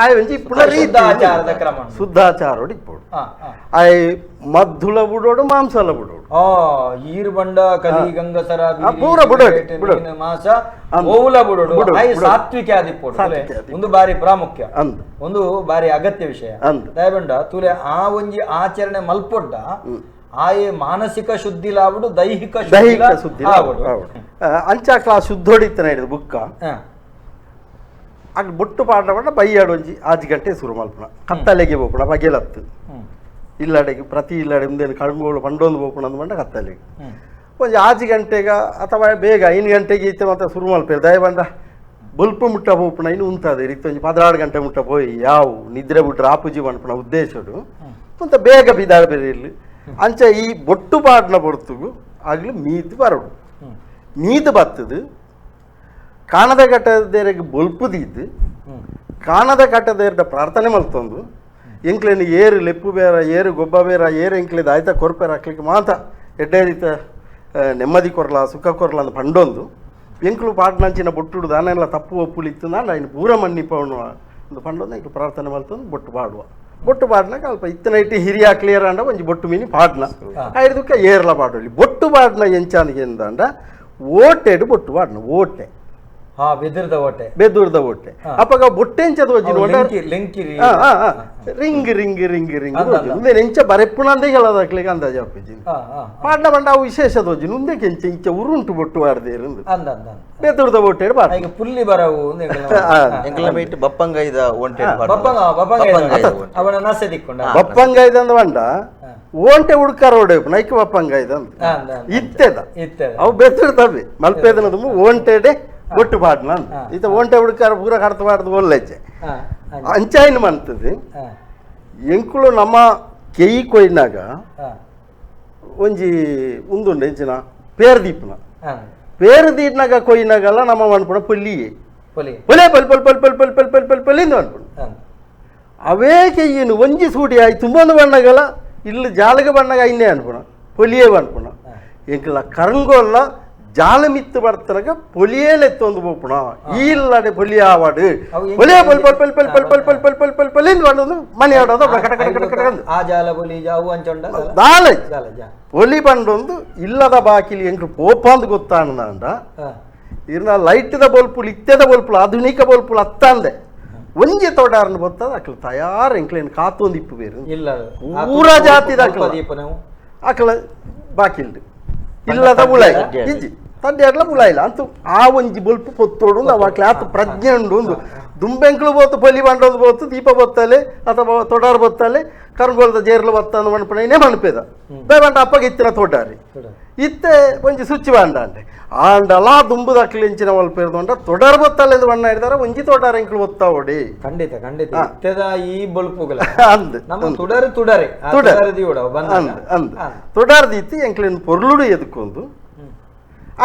ಆಯ್ ಒಂಜಿ ಪುನರ್ ಶುದ್ಧಾಚಾರದ ಕ್ರಮ ಶುದ್ಧಾಚಾರ ಇಪ್ಪೋಡು ಆಯ್ ಮದ್ದುಲ ಬುಡೋಡು ಮಾಂಸಲ ಬುಡೋಡು ಈರು ಬಂಡ ಕಲಿ ಗಂಗಸರ ಪೂರ ಬುಡೋಡು ಮಾಸ ಓವುಲ ಬುಡೋಡು ಆಯ್ ಸಾತ್ವಿಕ ಆದಿಪ್ಪೋಡು ಒಂದು ಬಾರಿ ಪ್ರಾಮುಖ್ಯ ಒಂದು ಬಾರಿ ಅಗತ್ಯ ವಿಷಯ ದಯಬಂಡ ತೂಲೆ ಆ ಒಂಜಿ ಆಚರಣೆ ಮಲ್ಪೊಡ್ಡ ಆಯೆ ಮಾನಸಿಕ ಶುದ್ಧಿ ಲಾವುಡು ದೈಹಿಕ ದೈಹಿಕ ಶುದ್ಧಿ ಆವಡು ಅಂಚಾಕ್ಲ ಶುದ್ಧೋಡಿತ್ತನ ಹಿಡಿದು ಬುಕ್ಕ ಆಗ ಬೊಟ್ಟು ಪಾಡ ಪಂಡ ಬೈಯಾಡು ಒಂಜಿ ಆಜಿ ಗಂಟೆ ಶುರು ಮಲ್ಪುಣ ಕತ್ತಲೆಗೆ ಪೋಪುಣ ಬಗೆಲತ್ತು ಇಲ್ಲಡೆಗೆ ಪ್ರತಿ ಇಲ್ಲಡೆ ಮುಂದೇನು ಕಣ್ಗೋಳು ಪಂಡೊಂದು ಪೋಪುಣ ಅಂದ್ ಪಂಡ ಕತ್ತಲೆಗೆ ಒಂಜಿ ಆಜಿ ಗಂಟೆಗ ಅಥವಾ ಬೇಗ 5 ಗಂಟೆಗೆ ಇತ್ತೆ ಮತ್ತೆ ಶುರು ಮಲ್ಪೇರು ದಯಬಂಡ ಬೊಲ್ಪ ಮುಟ್ಟ ಪೋಪುನ ಇನ್ನು ಉಂತಾದೆ ಇತ್ತೊಂಜಿ 16 ಗಂಟೆ ಮುಟ್ಟ ಪೋಯಿ ಯಾವು ನಿದ್ರೆ ಬಿಟ್ರೆ ಆಪುಜಿ ಪನ್ಪುನ ಉದ್ದೇಶಡು ಉಂತ ಬೇಗ ಬಿದಾಡ ಬೇರೆ ಇಲ್ಲಿ ಅಂಚ ಈ ಬೊಟ್ಟು ಪಾಡ್ನ ಪೊರ್ತುಗು ಆಗಲಿ ಮೀದ್ ಬರೋಡು ಮೀದ್ ಬತ್ತದು ಕಾಣದ ಕಟ್ಟದೇರಿಗೆ ಬೊಲ್ಪು ದೀದ್ ಕಾಣದ ಕಟ್ಟದೇರ್ಡ ಪ್ರಾರ್ಥನೆ ಮಲ್ತೊಂದು ಎಂಕ್ಲೇನು ಏರು ಲೆಪ್ಪು ಬೇರ ಏರು ಗೊಬ್ಬ ಬೇರ ಏರು ಎಂಕ್ಲೇದು ಆಯ್ತಾ ಕೊರ್ಪೇರ ಹಾಕ್ಲಿಕ್ಕೆ ಮಾತ ಎಡ್ಡೆ ರೀತ ನೆಮ್ಮದಿ ಕೊರ್ಲ ಸುಖ ಕೊರ್ಲ ಅಂತ ಪಂಡೊಂದು ಎಂಕ್ಲು ಪಾಟ್ನಂಚಿನ ಬೊಟ್ಟುಡು ದಾನೆಲ್ಲ ತಪ್ಪು ಒಪ್ಪುಲಿತ್ತು ನಾನು ఆయన ಪೂರ ಮನ್ನಿಪವನು ಒಂದು ಪಂಡೊಂದು ಎಂಕ್ಲು ಪ್ರಾರ್ಥನೆ ಮಲ್ತೊಂದು ಬೊಟ್ಟು ಪಾಡುವ ಬೊಟ್ಟು ಪಾಡ್ನಾಗ ಅಲ್ಪ ಇತ್ತನ ಇಟ್ಟು ಹಿರಿಯ ಕ್ಲಿಯರ್ ಅಂಡ ಒಂಜಿ ಬೊಟ್ಟು ಮೀನಿ ಪಾಡ್ನ ಐದುಕ್ಕೆ ಏರ್ಲ ಪಾಡೊಲಿ ಬೊಟ್ಟು ಪಾಡ್ನ ಎಂಚಾನಿಗೆ ಎಂದಂಡ ಓಟೆಡು ಬೊಟ್ಟು ಪಾಡ್ನ ಓಟೆ ಹಾ ಬೆದುರ್ದ ಓಟೆ ಬೆದುರ್ದ ಓಟೆ ಅಪ್ಪಗ ಬೊಟ್ಟೆಂಚ ಲಿಂಕಿರಿ ring ring ring ring ಉಂದೆ ಎಂಚ ಬರೆಪ್ಪುನಂದೇ ಹೇಳೋದಾಕ್ಲಿಕ್ಕೆ ಅಂದಾಜು ಅಪ್ಪಾಜಿ ಪಾಡ್ನ ಬಂಡ ಅವು ವಿಶೇಷ ದೋಜಿ ಉಂದೆಗೆ ಎಂಚ ಇಂಚ ಉರುಂಟು ಬೊಟ್ಟು ಆಡ್ದೇರು ಬೆದುರ್ದ ಓಟೆ ಪಾಡ ಈಗ ಪುಲ್ಲಿ ಬರವು ಬಪ್ಪಂಗೈದ ಓಂಟೆ ಅವನ ನಸೆ ದಿಕ್ಕೊಂಡ ಬಪ್ಪಂಗೈದ ಅಂದ ಬಂಡ ಓಂಟೆ ಹುಡ್ಕಾರ ಓಡೆ ನೈಕ್ ಬಪ್ಪಂಗೈದ ಅಂತ ಇತ್ತೆದ ಅವು ಬೆದುರ್ದವೆ ಮಲ್ಪೇದನ ತುಂಬ ಓಂಟೆಡೆ ಬೊಟ್ಟು ಪಾಡ್ನ ಈತ ಓಂಟೆ ಹುಡುಕಾರ ಪೂರ ಕಡತ ಪಾಡ್ದು ಒಲ್ಲೆಚ್ಚೆ ಅಂಚಾಯಿನ ಮಂತದೆ ಎಂಕುಲು ನಮ್ಮ ಕೆಯಿ ಕೊಯ್ನಾಗ ಒಂಜಿ ಉಂದುಂಡು ಎಂಚಿನ ಪೇರ್ ದೀಪನ ಪೇರು ದೀಪ್ನಾಗ ಕೊಯ್ನಾಗಲ್ಲ ನಮ್ಮ ಮನ್ಪುಣ ಪೊಲ್ಲಿಯೇ ಪೊಲೆ ಪಲ್ ಪಲ್ ಪಲ್ ಪಲ್ ಪಲ್ ಪಲ್ ಪಲ್ ಪಲ್ ಪಲ್ಲಿಂದ ಮನ್ಪುಣ ಅವೇ ಕೆಯ್ಯನು ಒಂಜಿ ಸೂಟಿ ಆಯ್ ತುಂಬೊಂದು ಬಣ್ಣಗಲ ಇಲ್ಲಿ ಜಾಲಗ ಬಣ್ಣಗ ಐನೇ ಅನ್ಪುಣ ಪೊಲಿಯೇ ಅನ್ಪುಣ ಎಂಕಲ ಕರಂಗೋಲ್ಲ ಜಾಲ ಮಿತ್ತು ಬರ್ತನಗ ಪೊಲಿಯೇಲೆತ್ತೊಂದು ಪೋಪುಣ ಇಲ್ಲಡೆ ಪೊಲಿ ಆವಾಡು ಪೊಲಿಯೇ ಪಲ್ ಪಲ್ ಪಲ್ ಪಲ್ ಪಲ್ ಪಲ್ ಪಲ್ ಪಲ್ ಪಲ್ ಪಲ್ ಪಲ್ ಇಂದು ಬಂದೊಂದು ಮನೆ ಆಡೋದು ಕಟ ಕಟ ಕಟ ಕಟ ಆ ಜಾಲ ಪೊಲಿ ಅವು ಅಂಚೊಂಡ ದಾಲ ಪೊಲಿ ಬಂಡೊಂದು ಇಲ್ಲದ ಬಾಕಿಲಿ ಎಂಕ್ಲು ಪೋಪಾಂದು ಗೊತ್ತಾನಂದ ಇರ್ನ ಲೈಟ್ದ ಬೊಲ್ಪುಲು ಇತ್ತೆದ ಬೊಲ್ಪುಲು ಆಧುನಿಕ ಬೊಲ್ಪುಲು ಅತ್ತಂದೆ ಒಂಜಿ ತೋಡಾರನ್ನು ಬೊತ್ತದ ಅಕ್ಲು ತಯಾರು ಎಂಕ್ಲೇನು ಕಾತೊಂದು ಇಪ್ಪು ಬೇರು ಇಲ್ಲ ಪೂರ ಜಾತಿದ ಅಕ್ಲ ಅಕ್ಲ ಬಾಕಿಲ್ಡು ಇಲ್ಲದ ಉಳಾಯಿ ಇಜ್ಜಿ ತಡ್ಡಿ ಮುಲಾಯಿಲ್ಲ ಅಂತೂ ಆ ಒಂಜಿ ಬೊಲ್ಪು ಪೊತ್ತೋಡು ಅವಾಕ್ಲೆ ಆತು ಪ್ರಜ್ಞೆ ಉಂಡು ಒಂದು ದುಂಬೆಂಕ್ಲು ಬೋತು ಪೊಲಿ ಬಂಡೊಂದು ಬೋತು ದೀಪ ಬೊತ್ತಲೆ ಅಥವಾ ತೊಡಾರು ಬೊತ್ತಲೆ ಕರ್ಗೋಲ್ದ ಜೇರ್ಲು ಬತ್ತ ಮಣಪಣೆ ಮಣಪೇದ ಬಂಡ ಅಪ್ಪಗೆ ಇತ್ತಿನ ತೋಟಾರಿ ಇತ್ತೆ ಒಂಜಿ ಸುಚ್ಚಿ ಬಾಂಡ ಅಂಡೆ ಆಂಡಲಾ ದುಂಬುದಕ್ಲಿ ಎಂಚಿನ ಒಲ್ಪೇರ್ದು ತೊಡಾರು ಬೊತ್ತಲೆ ಬಣ್ಣ ಹಿಡ್ದಾರ ಒಂಜಿ ತೋಟಾರ ಎಂಕ್ಲು ಬೊತ್ತಾ ಓಡಿ ಖಂಡಿತ ಖಂಡಿತ ಇತ್ತೆದ ಈ ಬೊಲ್ಪುಗಳ ಅಂದ್ ನಮ್ಮ ತುಡರು ತುಡರೆ ಅಂದ್ ಅಂದ್ ತೊಡಾರ್ದಿತ್ತು ಎಂಕ್ಲಿನ ಪೊರ್ಲುಡು ಎದುಕೊಂದು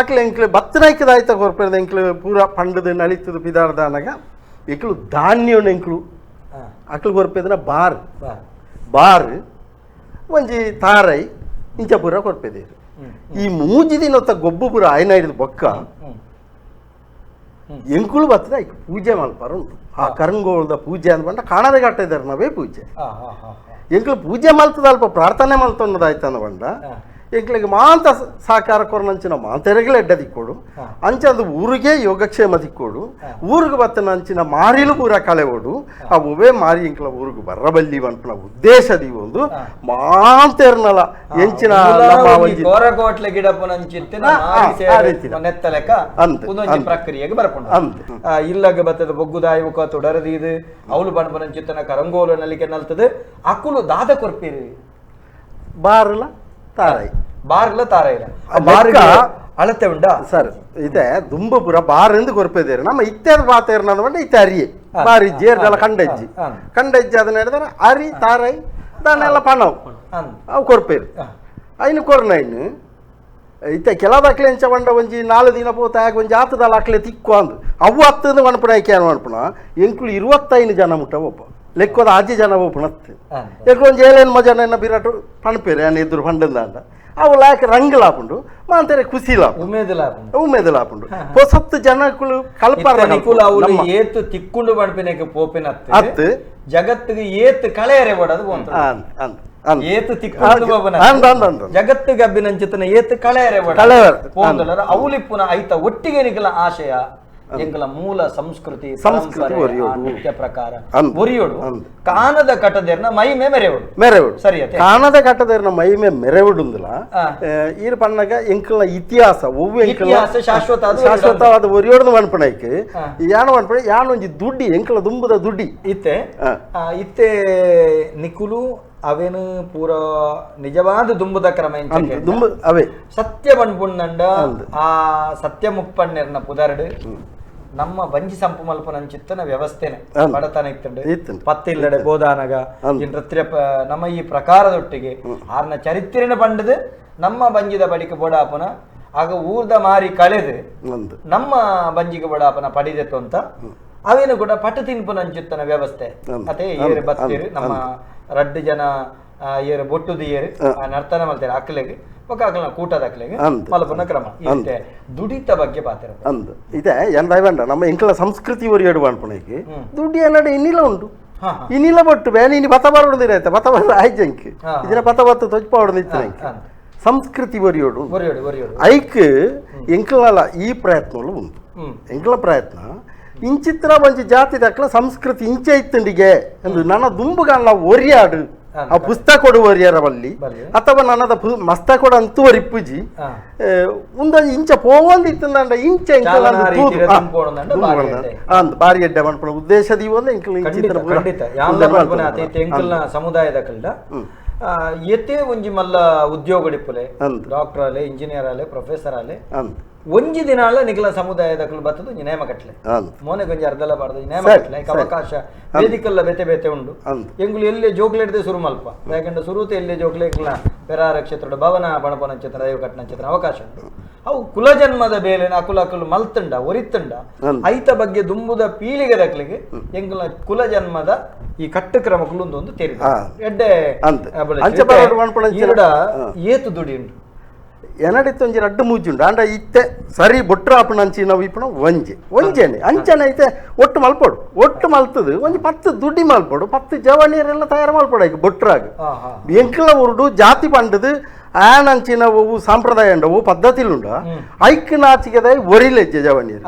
ಅಕ್ಲೆ ಎಂಕ್ಲೆ ಬತ್ತನಾಯ್ಕದ ಆಯ್ತ ಕೊರ್ಪೇರ್ದ ಎಂಕ್ಲು ಪೂರ ಪಂಡದು ನಳಿತದ ಪಿದಾರ್ದ ಅನಗ ಎಂಕ್ಲು ಧಾನ್ಯನ ಎಂಕ್ಲು ಅಕ್ಲು ಕೊರ್ಪೇದನ ಬಾರ್ ಬಾರ್ ಒಂಜಿ ತಾರೈ ಇಂಚ ಪೂರ ಕೊರ್ಪೇದೇರು ಈ ಮೂಜಿ ದಿನತ್ತ ಗೊಬ್ಬು ಪೂರ ಆಯ್ನ ಹಿಡಿದು ಬೊಕ್ಕ ಎಂಕುಲು ಬತ್ತದ ಐಕ್ ಪೂಜೆ ಮಲ್ಪಾರ ಉಂಟು ಆ ಕರಂಗೋಳದ ಪೂಜೆ ಅಂದ್ಬಂಡ ಕಾಣದ ಕಟ್ಟಿದ್ದಾರೆ ನಾವೇ ಪೂಜೆ ಎಂಕ್ಲು ಪೂಜೆ ಮಲ್ತದ ಅಲ್ಪ ಪ್ರಾರ್ಥನೆ ಮಲ್ತೊನ್ನದಾಯ್ತು ಅಂದ್ಬಂಡ ಎಂಕ್ಲಿಗೆ ಮಾಂತ ಸಹಕಾರ ಕೊರನಂಚಿನ ಮಾಂತೆರೆಗಳ ಎಡ್ಡ ದಿಕ್ಕೋಡು ಅಂಚಂದು ಊರಿಗೆ ಯೋಗಕ್ಷೇಮ ದಿಕ್ಕೋಡು ಊರಿಗೆ ಬತ್ತನ ಅಂಚಿನ ಮಾರಿಲು ಪೂರ ಕಳೆವೋಡು ಆ ಒವೇ ಮಾರಿ ಎಂಕ್ಲ ಊರಿಗೆ ಬರ್ರಬಲ್ಲಿ ಪನ್ಪುನ ಉದ್ದೇಶ ಒಂದು ಮಾಂತೆರ್ನಲ ಎಂಚಿನ ಪ್ರಕ್ರಿಯೆಗೆ ಬರ್ಕೊಂಡು ಇಲ್ಲಗ ಬತ್ತದ ಬೊಗ್ಗುದಾಯಿ ಮುಖ ತೊಡರದೀದು ಅವಳು ಪನ್ಪನಂಚಿತ್ತನ ಕರಂಗೋಲು ನಲಿಕೆ ನಲ್ತದೆ ಅಕುಲು ದಾದ ಕೊರ್ಪೀರಿ ಬಾರಲ ತಾರಾಯಿ ಬಾರ್ಲ ತಾರಾಯಿಲ ಬಾರ್ಗ ಅಳತೆ ಉಂಡಾ ಸರ್ ಇದೆ ದುಂಬಪುರ ಬಾರ್ ಎಂದು ಕೊರ್ಪೇದೇರು ನಮ್ಮ ಇತ್ಯಾದ ಬಾತೇರ್ನ ಅಂದ್ಬಂಡ ಇತ್ತೆ ಅರಿಯೆ ಬಾರಿ ಜೇರ್ದೆಲ್ಲ ಕಂಡಜ್ಜಿ ಕಂಡಜ್ಜಿ ಅದನ್ನ ಹೇಳಿದ್ರೆ ಅರಿ ತಾರಾಯಿ ದಾನೆಲ್ಲ ಪಣವು ಅವು ಕೊರ್ಪೇರು ಐನು ಕೊರ್ನ ಐನು ಇತ್ತೆ ಕೆಲವು ಎಂಚ ಬಂಡ ಒಂಜಿ 4 ದಿನ ಪೋತ ಆಗ ಒಂಜಿ ಆತದಲ್ಲ ಅಕ್ಲೆ ತಿಕ್ಕು ಅಂದು ಅವು ಹತ್ತದ ಮಣಪುಣ ಐಕೆ ಮಣಪುಣ ಎಂಕುಲು 25 ಜನ ಮುಟ್ಟ ಒಬ್ಬ ಲೆಕ್ಕೋದ ಆಜಿ ಜನ ಒಪ್ಪುಣತ್ತೆ ಎಕ್ಲು ಒಂಜಿ ಏಳೇನು ಜನ ಎನ್ನ ಬಿರಾಟು ಪಣಪೇರು ಏನ ಎದುರು ಪಂಡಂದ ಅಂಡ ಅವು ಲಾಕ್ ರಂಗ್ಲಾಪುಂಡು ಮಾಂತಾರೆ ಖುಷಿ ಲಾಪು ಉಮೇದು ಲಾಪುಂಡು ಪೊಸತ್ತು ಜನಕ್ಕಳು ಕಲ್ಪಾರ ಏತು ತಿಕ್ಕೊಂಡು ಪಣಪಿನಕ್ಕೆ ಪೋಪಿನ ಅತ್ತು ಜಗತ್ತಿಗೆ ಏತು ಕಳೆಯರೆ ಬಡದು ಏತು ತಿಕ್ಕೊಂಡು ಜಗತ್ತಿಗೆ ಅಬ್ಬಿನಂಚಿತನ ಏತು ಕಳೆಯರೆ ಬಡ ಅವಲಿಪ್ಪುನ ಐತ ಒಟ್ಟಿಗೆ ನಿಕಲ ಆಶಯ ಎಂಕಲ ಮೂಲ ಸಂಸ್ಕೃತಿ ಸಂಸ್ಕೃತಿ ನೃತ್ಯ ಪ್ರಕಾರ ಒರಿಯೋಡು ಕಾನದ ಕಟದೇರ್ನ ಮೈಮೆ ಮೆರೆವಡು ಮೆರೆವಡು ಸರಿ ಕಾನದ ಕಟದೇರ್ನ ಮೈಮೆ ಮೆರೆವಡುಂದಲ ಈರ್ ಪಣ್ಣಗ ಎಂಕಲ್ನ ಇತಿಹಾಸ ಒವ್ವು ಇತಿಹಾಸ ಶಾಶ್ವತ ಶಾಶ್ವತವಾದ ಒರಿಯೋಡ್ದು ಮನ್ಪಣೈಕ್ ಯಾನ ಮನ್ಪಣೆ ಯಾನ ಒಂಜಿ ದುಡ್ಡಿ ಎಂಕಲ ದುಂಬುದ ದುಡ್ಡಿ ಇತ್ತೆ ಇತ್ತೆ ನಿಕುಲು ಅವೇನು ಪೂರ ನಿಜವಾದ ದುಂಬುದ ಕ್ರಮ ದುಂಬು ಅವೇ ಸತ್ಯ ಪಣ್ಪುಂಡ ಆ ಸತ್ಯ ಮುಪ್ಪಣ್ಣೆರ್ನ ಪುದರ್ಡು ನಮ್ಮ ಬಂಜಿ ಸಂಪು ಮಲ್ಪನಂಚಿತ್ತನ ವ್ಯವಸ್ಥೆನೆ ಬಡತನ ಇತ್ತುಂಡು ಇತ್ತುಂಡು. ಪತ್ತಿಲ್ಲಡೆ ಬೋದಾನಗ ಈ ನೃತ್ಯ ನಮ್ಮ ಈ ಪ್ರಕಾರದೊಟ್ಟಿಗೆ ಆರ್ನ ಚರಿತ್ರೆನ ಪಂಡದು ನಮ್ಮ ಬಂಜಿದ ಬಳಿಕ ಬೋಡಾಪನ ಆಗ ಊರ್ದ ಮಾರಿ ಕಳೆದು ನಮ್ಮ ಬಂಜಿಗೆ ಬೋಡಾಪನ ಪಡಿದೆತ್ತು ಅಂತ ಅವೇನು ಕೂಡ ಪಟ್ಟು ತಿನ್ಪುನಂಚಿತ್ತನ ವ್ಯವಸ್ಥೆ ಅದೇ ಏರು ಬತ್ತೀರು ನಮ್ಮ ರಡ್ಡು ಜನ ಏರು ಬೊಟ್ಟುದು ಏರು ನರ್ತನ ಮಲ್ತೇರು ಅಕ್ಲೆಗೆ ಅಕ್ಲನ ಕೂಟದ ಅಕ್ಲೆಗೆ ಮಲ್ಪುನ ಕ್ರಮ ಇತ್ತೆ ದುಡಿತ ಬಗ್ಗೆ ಪಾತ್ರ ಅಂದು ಇದೆ ಏನ್ ಬೇಡ ನಮ್ಮ ಎಂಕಲ ಸಂಸ್ಕೃತಿ ಒರಿಯಡು ಅನ್ಪುನಕ್ಕೆ ದುಡ್ಡು ಏನಾಡ ಇನ್ನಿಲ್ಲ ಉಂಟು ಇನ್ನಿಲ್ಲ ಬಟ್ಟು ಬೇಲೆ ಇನ್ನು ಬತ್ತ ಬರೋದಿರೈತೆ ಬತ್ತ ಬರ ಆಯ್ಜಂಕ್ ಇದನ್ನ ಬತ್ತ ಬತ್ತ ತೊಜ್ಪಾವಡ್ದು ಇತ್ತು ಸಂಸ್ಕೃತಿ ಒರಿಯೋಡು ಐಕ್ ಎಂಕಲ ಈ ಪ್ರಯತ್ನಗಳು ಉಂಟು ಎಂಕಲ ಪ್ರಯತ್ನ ಇಂಚಿತ್ರ ಒಂಜಿ ಜಾತಿ ದಕ್ಕಲ ಸಂಸ್ಕೃತಿ ಇಂಚೆ ಇತ್ತುಂಡಿಗೆ ಎಂದು ನನ್ನ ದುಂಬುಗಲ್ಲ ಒರಿಯಾಡು ಆ ಪುಸ್ತಕ ಕೊಡು ಒರಿಯರ ಬಲ್ಲಿ ಅಥವಾ ನನ್ನದ ಮಸ್ತ ಕೊಡ ಅಂತೂ ಒರಿಪ್ಪುಜಿ ಉಂದೊಂಜಿ ಇಂಚ ಪೋವೊಂದು ಇತ್ತಂದ ಇಂಚ ಎಂಕಲ ಅಂದ್ ಬಾರಿ ಎಡ್ಡೆ ಮನ್ಪುನ ಉದ್ದೇಶ ದೀವೊಂದು ಎಂಕಲ ಇಂಚಿತ್ರ ಎಂಕಲ್ನ ಸಮುದಾಯದ ಕಲ್ಡ ಎತ್ತೇ ಒಂಜಿ ಮಲ್ಲ ಉದ್ಯೋಗಡಿಪ್ಪುಲೆ ಡಾಕ್ಟರ್ ಆಲೆ ಇಂಜಿನಿಯರ್ ಆಲೆ ಪ್ರೊಫೆಸರ್ ಆಲೆ ಒಂಜಿ ದಿನ ನಿಖಲ ಸಮುದಾಯದ ಬತ್ತದ ಒಂಜಿ ನೇಮ ಕಟ್ಲೆ ಮೋನೆ ಗೊಂಜಿ ಅರ್ಧಲ ಬಾರ್ದು ನೇಮ ಕಟ್ಲೆ ಅವಕಾಶ ವೇದಿಕಲ್ಲ ಬೇತೆ ಬೇತೆ ಉಂಡು ಎಂಗುಲು ಎಲ್ಲೇ ಜೋಕ್ಲೆಡ್ದೆ ಸುರು ಮಲ್ಪ ಯಾಕಂದ್ರೆ ಸುರುತೆ ಎಲ್ಲೇ ಜೋಕ್ಲೆ ಎಂಗ್ಲ ಪೆರಾರ ಕ್ಷೇತ್ರದ ಭವನ ಬಣಪನ ಚಿತ್ರ ದೈವ ಕಟ್ಟನ ಚಿತ್ರ ಅವಕಾಶ ಉಂಟು. ಅವು ಕುಲಜನ್ಮದ ಬೇಲೆ ಅಕುಲ ಅಕುಲು ಮಲ್ತುಂಡ ಒರಿತುಂಡ ಐತ ಬಗ್ಗೆ ದುಂಬುದ ಪೀಳಿಗೆ ದಕ್ಲಿಗೆ ಎಂಗುಲ ಕುಲಜನ್ಮದ ಈ ಕಟ್ಟುಕ್ರಮಕ್ಕಳು ಒಂದು ತೆರಿದ ಎಡ್ಡೆ ಏತು ದುಡಿ ಉಂಟು ಎನಡಿತ್ತು ಒಂಜಿ ರಡ್ಡು ಮೂಜಿ ಉಂಡು ಆಂಡ ಇತ್ತೆ ಸರಿ ಬೊಟ್ರು ಆಪುನ ನಾವು ಇಪ್ಪುನ ಒಂಜಿ ಒಂಜೇನೆ ಅಂಚನೆ ಐತೆ ಒಟ್ಟು ಮಲ್ಪೊಡು ಒಟ್ಟು ಮಲ್ತದು ಒಂಜಿ 10 ದುಡ್ಡಿ ಮಲ್ಪೊಡು 10 ಜವನಿಯರೆಲ್ಲ ತಯಾರು ಮಲ್ಪೊಡು ಐಕ್ ಬೊಟ್ರಾಗ ಎಂಕಲ ಊರುಡು ಜಾತಿ ಪಂಡದು ಆನಂಚಿನ ಒವು ಸಾಂಪ್ರದಾಯ ಉಂಡು ಅವು ಪದ್ಧತಿಲುಂಡು ಐಕ್ ನಾಚಿಗೆದ ಒರಿಲೆಜ್ಜೆ ಜವನಿಯರು.